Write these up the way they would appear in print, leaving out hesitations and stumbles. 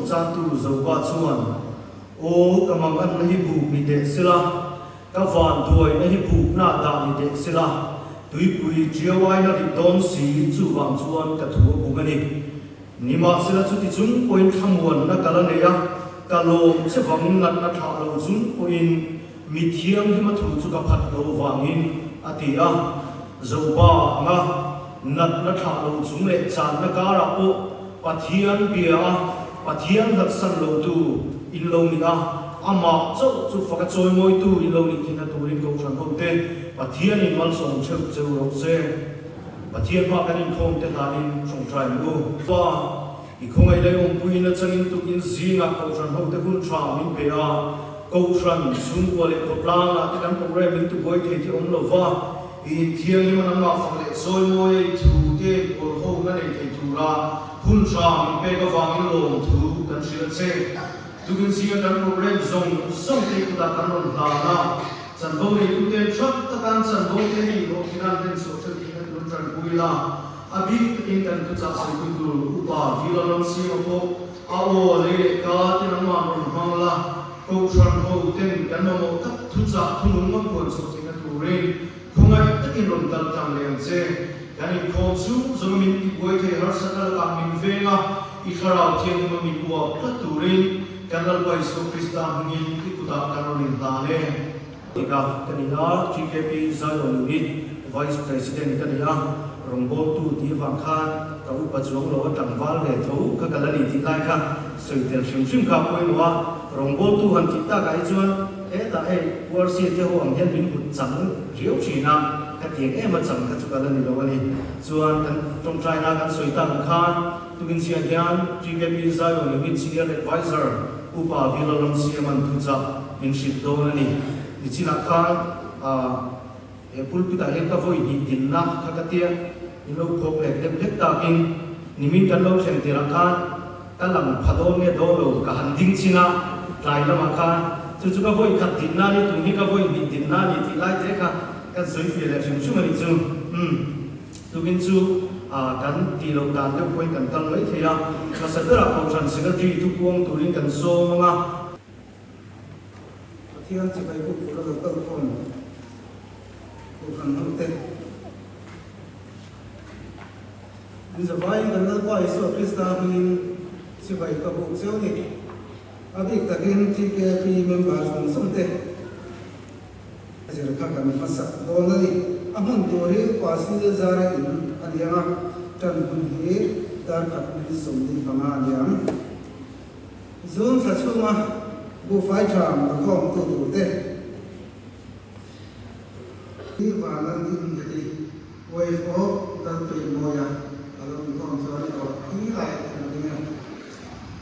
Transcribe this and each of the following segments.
chantu Zoba chuan, Aw, ka manganna hi buk ni teh sela, ka vanduaina hi bukna dah ni teh sela, tuipui ṭiauaina rit dawn si, chuvang chuan ka thu a bum a ni. Nimahsela chuti chung pawhin thlamuanna ka la nei a, ka lawm che vang natna thlah lo chung pawhin mi thianghlim a thu chu ka phat lo vangin a ti a. Zoba anga natna thlah lo chung leh channa karah pawh Pathian bia a, Pathian hlatsan lotu in lo ni a, amah chauh chu faka chawimawitu in lo nih thinna turin Kohhran hote Pathianin malsawm theuh cheu rawh se. Pathian hma kan inkhawm te hlanin tawngtai ang u. Pa, i khawngaih lei awmpuiin atangin tukin zingah Kohhran hote hun tha min pe a, Kohhran, chhungkua leh khawtlangah te kan program min tibuai thei te awm lova, i inthianghlim a nangmah fak leh chawimawi a i thu te pawl ho na nei thei tura hun tha min pek avangin lawmthu kan hrilh a che. Tukin zinga kan program zawng zawng te kutah kan rawn hlan a, chanvo neituten that takan chanvo te hi hlawhtling an hlen chhuah theuh theihna tur tanpui la, a bik takin kan thuchah sawipui tur Upa Vila Ramsiama pawh a aw lei leh ka te nangmah rawn hmang la, Kohhran ho ten kan mamawh tak thuchah thunung a puan chhuah theihna turin khawngaih takin rawn kal tlang leh ang che. Kan inkhawm chu zawng min tibuai thei harsatna lakah min veng a, i thlarau thianghlim a min uap tlat turin kan Lalpa Isua Krista hmingin i kutah kan rawn inhlan e. Tika ka ni a, TKP Zion Unit Vice President ka ni a, rawngbawltu tih avang khan ka upa chuang lo a tlangval ve tho kha ka la ni tih lai kha sawi tel hrim hrim kha a pawimawh a, rawngbawltu han tih takah hi chuan hetah hei URC te ho ang hian min hmu chang riau thin a, ka tiang em a chang kha chu ka la ni lo a ni. Chuan kan tawngtaina kan sawi tak ang khan tukin chiah hian TKP Zion Unit Senior Adviser Upa Vilalamsiaman thuchah min hrilh dawn a ni. Nichinah khan he pulpit ah hian ka vawi hnih dinna kha ka tia in lo phawk leh deuh hlek takin nimin kan lo thlen tirah khan ka lang pha dawn nge dawn lo ka han ding chin a, tlai lamah khan chu chu ka vawi khat dinna a ni tun hi ka vawi hnih dinna a ni tih lai te kha kan sawi fiah leh hrim hrim a nih chu. Umm tukin chu kan tih loh dan deuh pawhin kan kal mai thei a, hmasa berah Kohhran Secretary thupuang turin kan sawm ang a. Pathian chibai buk tura lo kal khawm Kohhran hote in zavaiin kan Lalpa Isua Krista hmingin chibai ka buk cheu ni. A bik takin TKP member zawng zawng te zir kha kan hmasak dawn a ni. A hmun tur hi Pastor Zara in a ni ang a, tan hun hi darkhat minute 45 a ni ang. Zun thla chhunga buhfai ṭham la khawmtu turte hi Vanlal in ka ti. Wave of Lalpekmawia a lo inkhawm chuan i awrh khi lai a thleng ding e.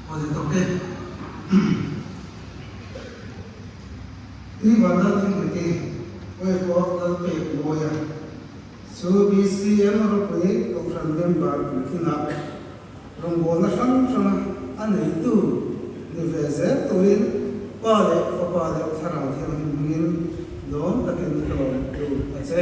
Aw ni tawk e. Hi Vanlal in ka ti. Wave of Lalpekmawia chu BCM ropui Kohhran member puitlinah Rawngbawlna hrang hranga a neitu ni ve zel turin Pa leh Fapa leh Thlarau Thianghlim hmingin lawm takin ka lawm tu a che.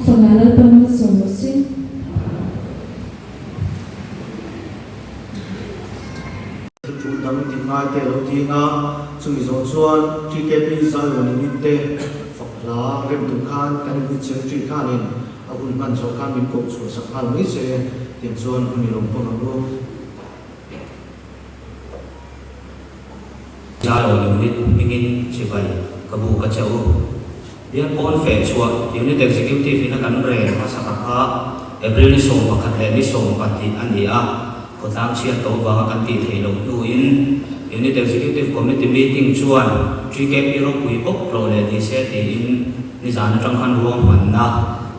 Faka Lalpan malsawm rawh se. Thil tul dang tih ngai te a lo ti anga, chumi zawh chuan TKP Zion unit te fak hla rem tur khan kan unit secretary khanin a hun hman zawh khan min koh chhuah sak nghal mai se tiang chuan hun i lo hmang ang u. Zion unit hmingin chibai ka buk a che u. Bial pawn feh chhuah Unit Executive in a kan rel hmasa kha April ni 11 leh ni 20 a ni a, khawtlang chhiat to vanga kan tih theih loh hnuin Unit Executive Committee meeting chuan TKP ropui bawk tlawh leh ni se tiin nizan atang khan ruahmanna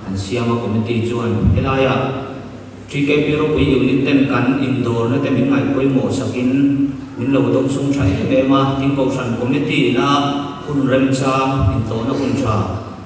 an siam a, committee chuan helaiah TKP ropui unit ten kan indawrna te min ngaihpawimawh sakin min lo dawm sung tha em em a, tin Kohhran Committee ina hun remchang intlawhna hun tha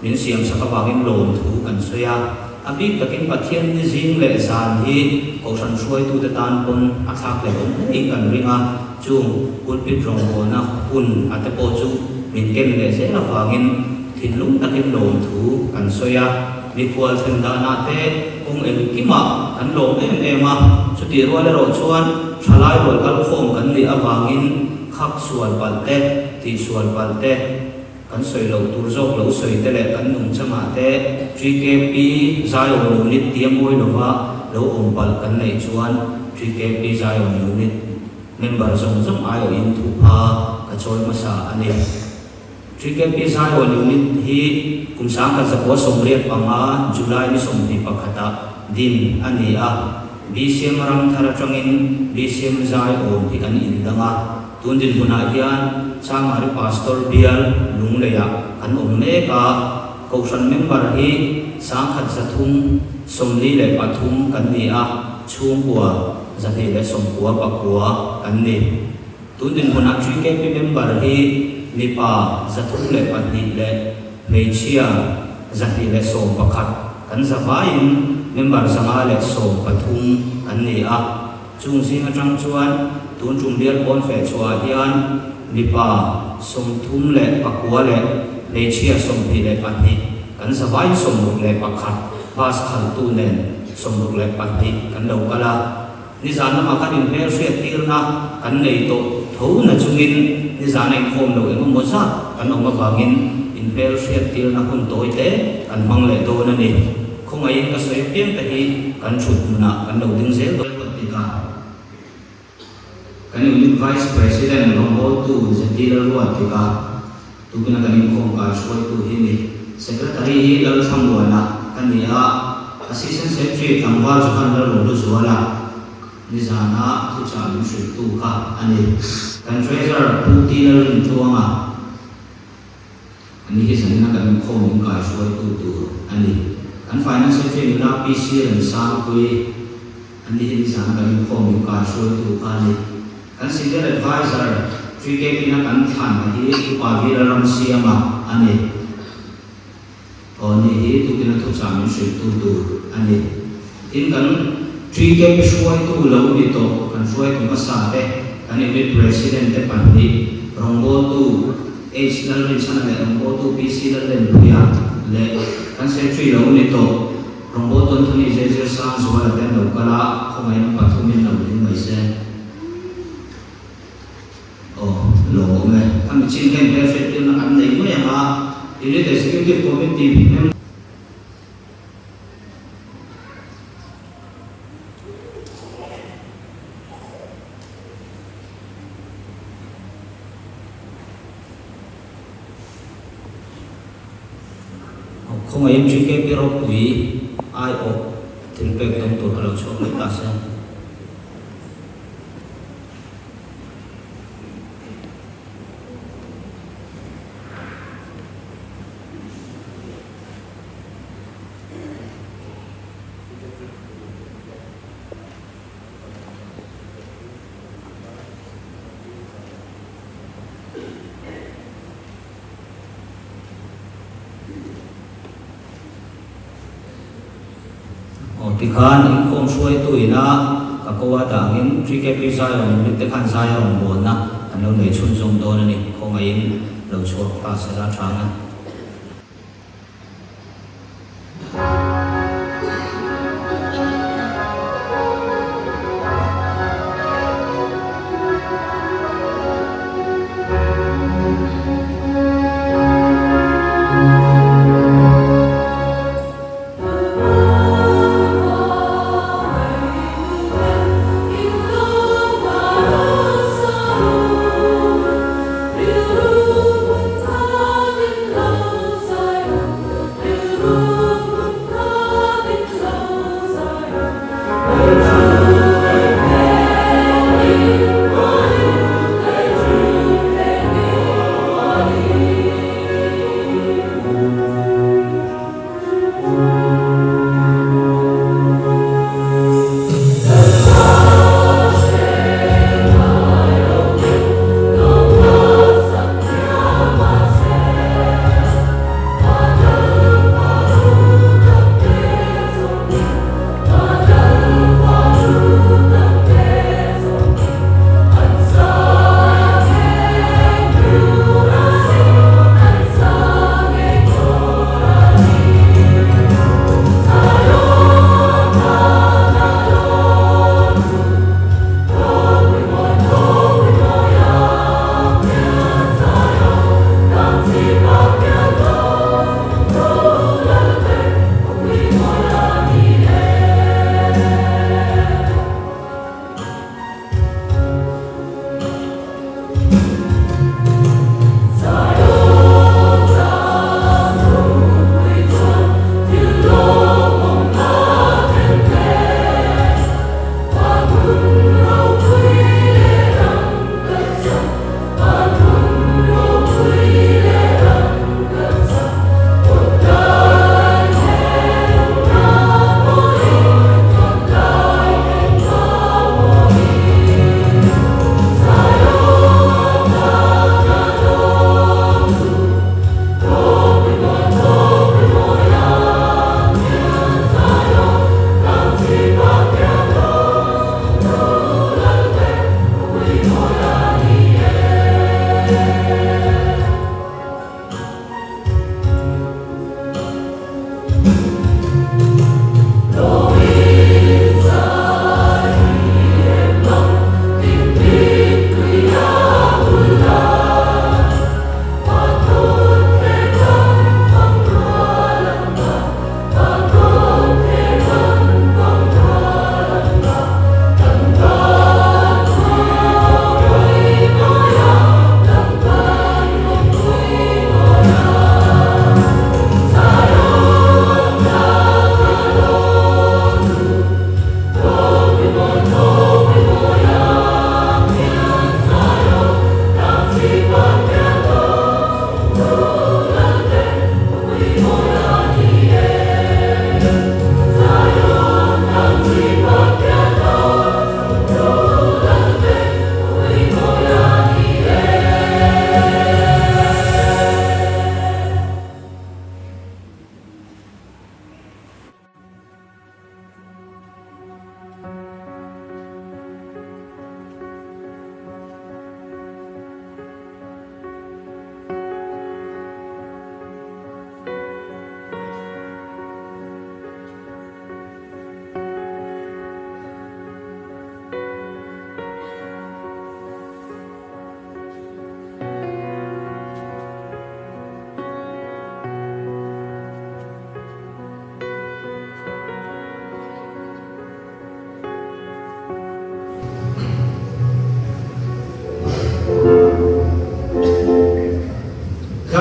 min siam sak avangin lawmthu kan sawi a. A bik takin Pathian ni zing leh zan hi Kohhran hruaitute tan pawn a thlak leh awm hlein kan ring a, chung pulpit rawngbawlna hun a te pawh chu min ken leh zel avangin thinlung takin lawmthu kan sawi a. Mikhual thlen danah te kawng engkimah kan lawm em em a, chutih rual erawh chuan thalai rual kalkhawm kan nih avangin khak sual palh te, tih sual palh te, kan sawi loh tur zawk lo sawi te leh kan nungchangah te TKP Zion Unit tia mawi lova lo awm palh kan neih chuan TKP Zion Unit member zawng zawng aiawhin thupha ka chawi hmasa a ni. TKP Zion Unit hi kum 1985 July ni 21 ah din a ni a, BCM ram thar atangin BCM Zion hi kan indang a, tun dinhmunah hian Changmari Pastor bial Lungleiah kan awm mek a, Kohhran member hi 1343 kan ni a, chhungkua 299 kan ni. Tun dinhmunah TKP member hi mipa 302 leh hmeichhia 211 kan zavaiin member 513 kan ni a. Chung zing atang chuan tun tum bial pawn feh chhuahah hian mipa 39 leh hmeichhia 22 kan zavaiin 61 bus khalhtu nen 62 kan lo kal a. Nizan lamah kan inhmel hriattirna kan nei tawh tho na chungin nizan a inkhawm lo eng emaw zat kan awm avangin inhmel hriattirna hun tawi te kan hmang leh dawn a ni. Khawngaihin ka sawi apiang te hi kan thut hmunah kan lo ding zel dawn tawh tikah kan Unit Vice President rawngbawltu Zeti Lalruat tikah tukina kan inkhawm kai hruaitu hi ni. Secretary hi Lalthlamuana ka ni a. Assistant Secretary tlangval chu khan Lalruhlu Zuala nizana thuchah min hrilhtu kha a ni. Kan Treasurer Pu T Lalrintluanga a ni hi zanina kan inkhawm min kaihruaitu tur a ni. Kan Finance Secretary nula PC Remsangpuii a ni hi nizana kan inkhawm min kaihruaitu kha a ni. Kan Senior Adviser TKP na kan thlan hi Upa V Lalramsiama a ni. Aw ni hi tukin a thuchah min hrilhtu tur a ni. Tin kan TKP hruaitu lo ni tawh kan hruaitu hmasa te, kan Unit President te pahnih, rawngbawltu H Lalrinchhana leh rawngbawltu PC Lallenpuia leh kan Secretary lo ni tawh rawngbawltu Anthony Zezir Sangzuala te an lo kal a, khawngaihna pathumin lo ding mai se. Aw, lawm awm e. A mi chin hian hmel hriattirna kan nei mai ang a, Unit Executive Committee member. Khawngaihin TKP ropui aiawh thilpek dawng tur kha lo chhuak mai ta se. Aw tikhan inkhawm hruaitu ina ka ko a dangin TKP Zion unit te khan zai a rawngbawlna an lo nei chhunzawm dawn a ni. Khawngaihin lo chhuak ta se la tha ang e.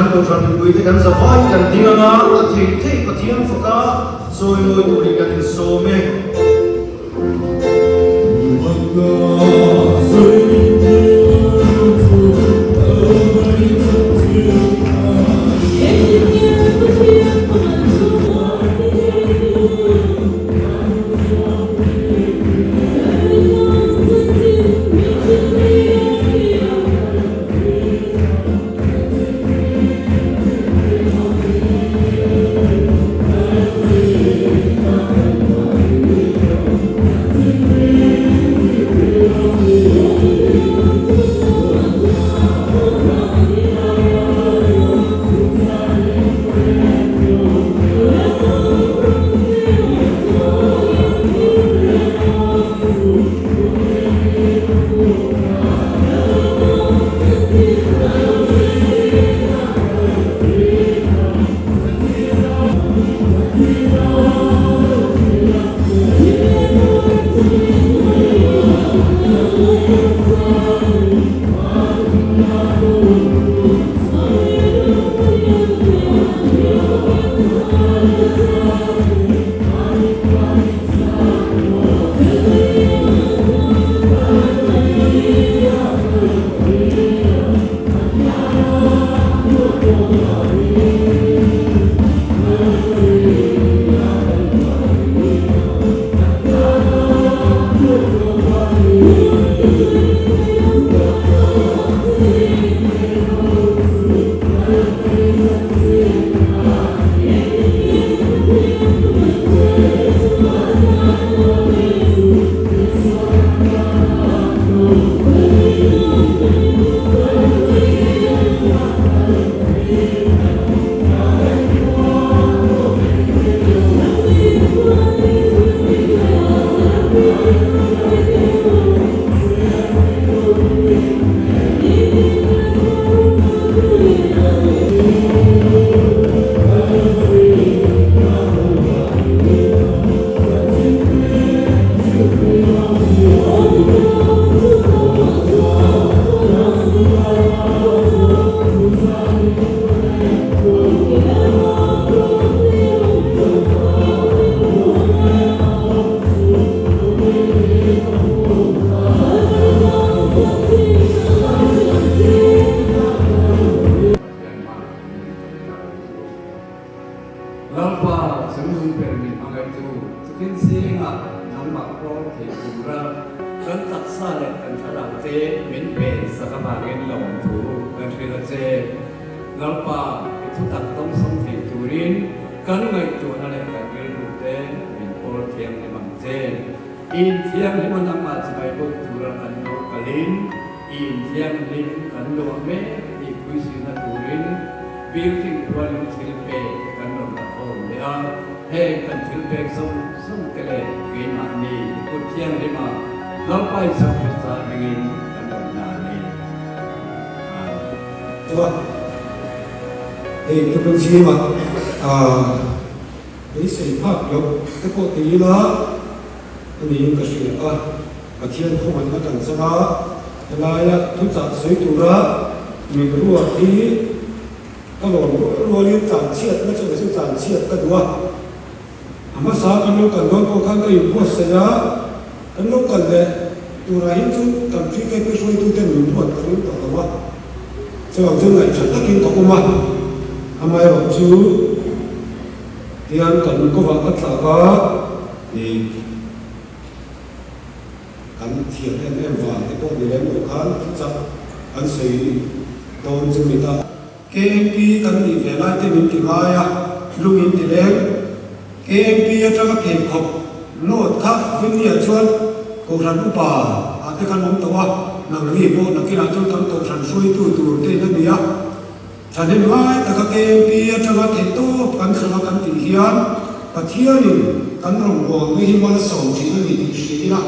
Tikhan Kohhran mipuite kan zavai kan ding anga a thei thei Pathian faka chawimawi turin kan insawm e. Lalpa chungnung ber min hmangaih chu chutin zingah nangmah pawh thei tura kan taksa leh kan thlarau te min pe sak avangin lawmthu kan hrilh a che. Lalpa i thutak dawngsawng thei turin kan ngaihtuahna leh kan rilru te min pawl thianghlim ang che. I inthianghlim a nangmah chibai bawk tura kan lo kalin i inthianghlim kan luah mek tih puisihna turin building rualin thil pek kan rawn la khawm leh a. Heng kan thil pek zawng zawng te leh keimahni kut thianghlima Lalpa Isua Krista hmingin kan rawn la a ni. Amen. Chuan hei tukin zingah beisei phak loh te pawh ti ila a niin ka hria a, Pathian khawngaihna kan chang a, helaia thuchah sawi tura min ruat hi ka lawm rual rualin tlanchhiatna chu chu tlanchhiat ka duh a, a hmasa kan lo kal dawn pawh khan ka inbuatsaih a, kan lo kal leh turah hi chu kan PKP hruaituten min ruat ka ring tawh lo a, chuvang chuan ngaihṭha takin ka awm a, amaherawhchu. Tihian kan kawvah a tlak a, ih kan thiam em em vang te pawh ni lem lo khan thuchak an sawi dawn chu ni ta. KMP kan nih ve lai te min ti ngai a, lung in ti leng. KMP atanga pheikhawk note kha Vinny-ah chuan Kohhran upa ah te khan awm tawh a, nangni pawh nakinah chuan kan Kohhran hruaitu tur te in a ni a. Thahnem lai taka KMP atanga theihtawp kan chhuah kan tih hian Pathianin kan rawngbawlna hi malsawm thin a ni tih hria ila,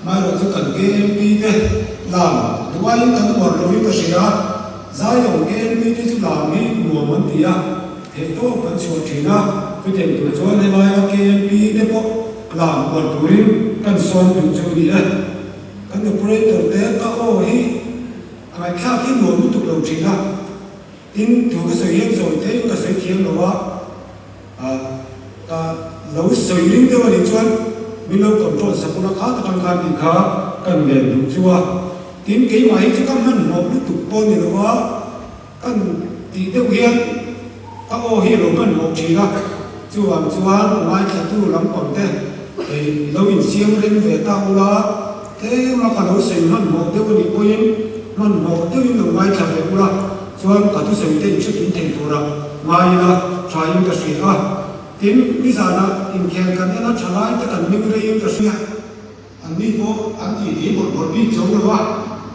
amaherawhchu kan KMP te lam duaiin kan uar loin ka hria. Zaiawm KMP te chu lam hi nuam an ti a, theihtawp kan chhuah thin a, chutiang tur chuan helaia KMP te pawh lam uar turin kan sawm duh chu a ni e. Kan operator te ka aw hi a ngaihthlak hi nuam lutuk lo thin a. Tin, thu ka sawi hian zawi theiin ka sawi thiam lo a, ka lo sawi ring deuh a nih chuan min lo control sak ula kha tak ang khan tih kha kan ngen duh chu a. Tin, keimah hi chu ka hmanhmawh lutuk pawh ni lo a, kan tih deuh hian ka aw hi a lo hmanhmawh thin a, chuvang chuan ngaithlatu lampang te i lo insiam reng ve ta ula, tlema ka lo sawi hmanhmawh deuh a nih pawhin hmanhmawh deuhin lo ngaithla ve ula, chuan ka thusawi te inhrekim thei tura ngai ila thain ka hria a. Tin, nizanah inkhel kan en a tha lai te kan ming reiin ka hria. An ni pawh an tih tih bawrh bawrh bik zo lo a,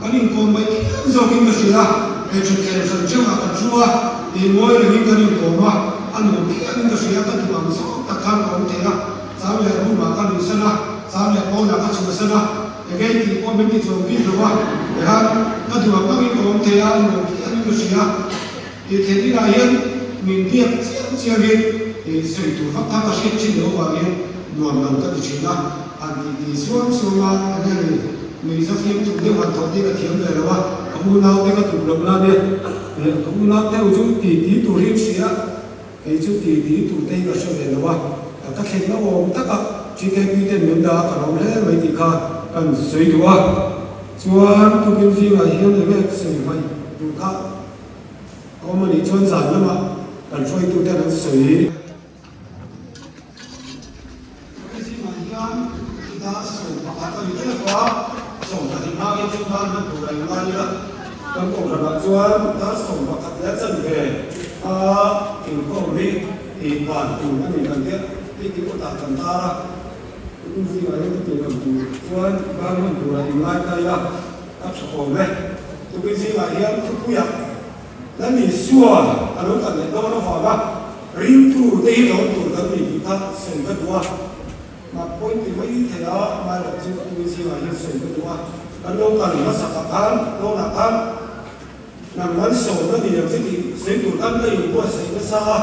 kan inkawm mai thiam zawkin ka hria. He thutthleng hran ṭheuhah kan thu a, tih ngawi rengin kan inkawm a, a nuam phianin ka hria, ka duh ang zawk tak khan ka awm thei a, chang leh room-ah ka luhsan a, chang leh pawnah ka chhuahsan a, engei tih pawh min ti chuang bik lo a, tihian ka duh ang angin ka awm thei a, a nuam phianin ka hria. Tih theih inah hian min biak chiam chiamin ih sawi tur vak kha ka hriat thin loh avangin nuam lo ka ti thin a, han tih ti suam suam a, eng nge ni nuihza fiam tum deuh han thawh te ka thiam ve lo a, ka unau te ka tum loh nan e, ih ka unau te u chu ti ti tur hi an hria, kei chu ti ti tur te hi ka hre ve lo a, ka thlen na awm taka TKP ten min dah a ka lawm hle mai tih kha kan sawi duh a, chuan tukin zingah hian eng nge sawi hmaih duh kha. Awm a nih chuan zan lamah kan hruaituten an sawi. Zingah hian dar 11 a ni tep a, 12 hma hian chu ban hman tur a inlai ila, kan kohhranah chuan dar 11 leh a chanve a inkhawm hi tih ban tur a ni kan tia, tih tih awtah kan tar a, tukin zingah hian chutiang kan tur chuan ban hman tur a inlai ta ila. A tha awm e. Tukin zingah hian thupuiah Lal Isua a lo kal leh dawn avanga ringtu te hi lo tur kan ni tih kha sawi ka duh a. Mah point ti mai thei a, Mairah chu tukin zingah hian sawi ka duh a. Kan lo kal hmasakah khan, dawnah khan nang malsawmna ni ang che tih sawi tur khan ka inbuatsaih nasa a.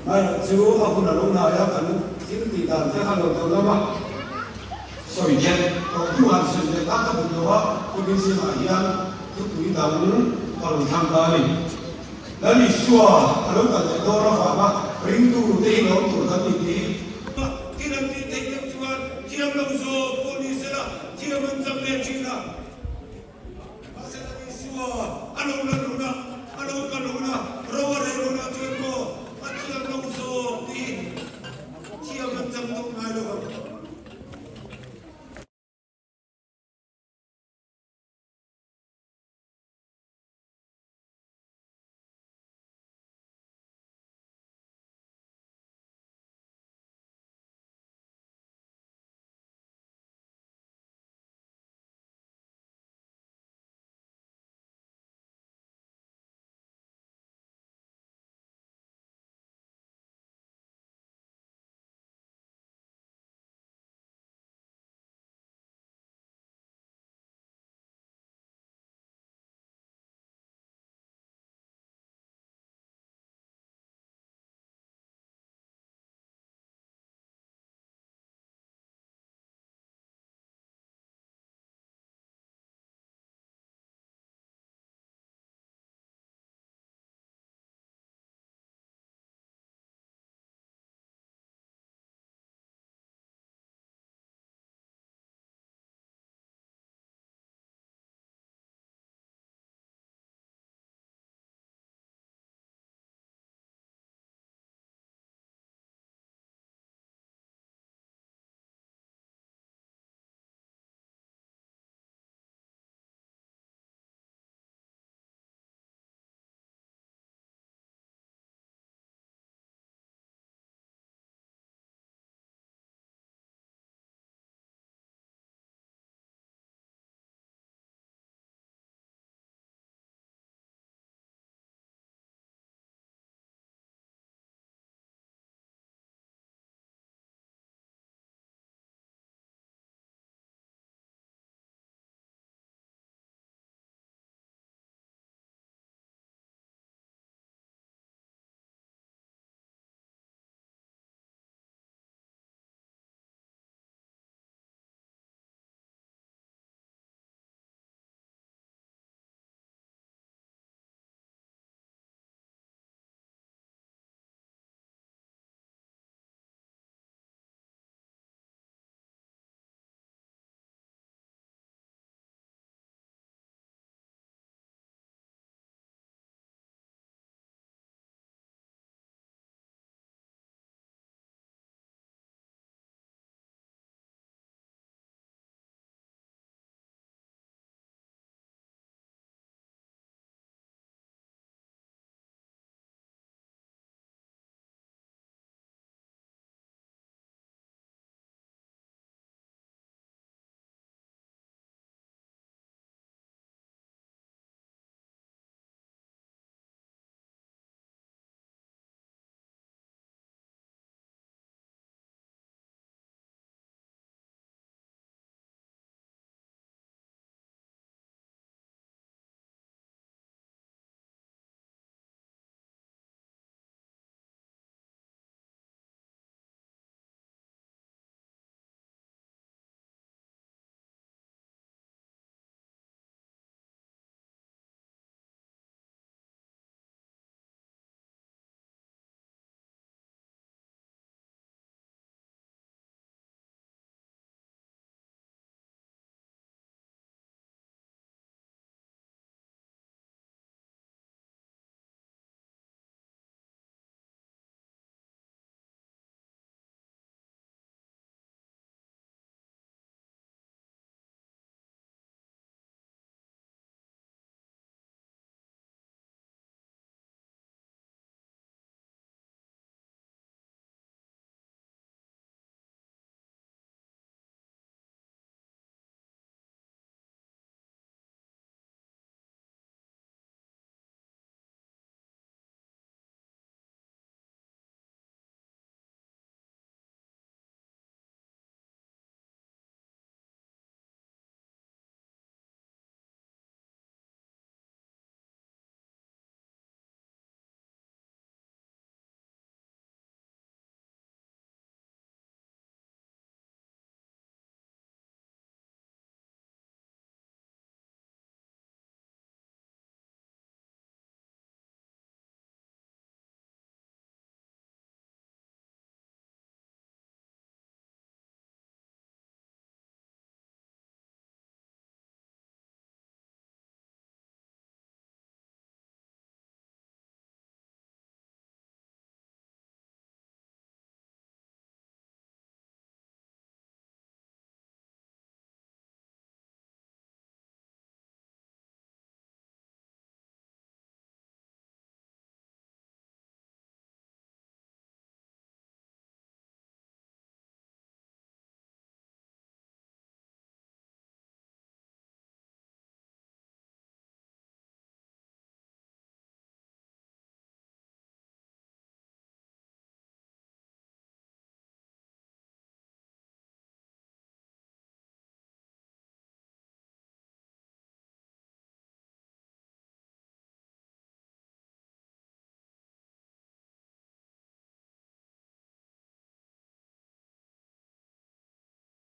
Mairah chu a hun a lo hnai a, kan thil tih dan te kha lo danglam a. Sawi that tawh hnu han sawi leh tak ka duh lo a, tukin zingah hian thupui dang ka rawn thlang ta a ni. Lal Isua a lo kal leh dawn avanga ringtu te hi lo tur kan ni tih hi.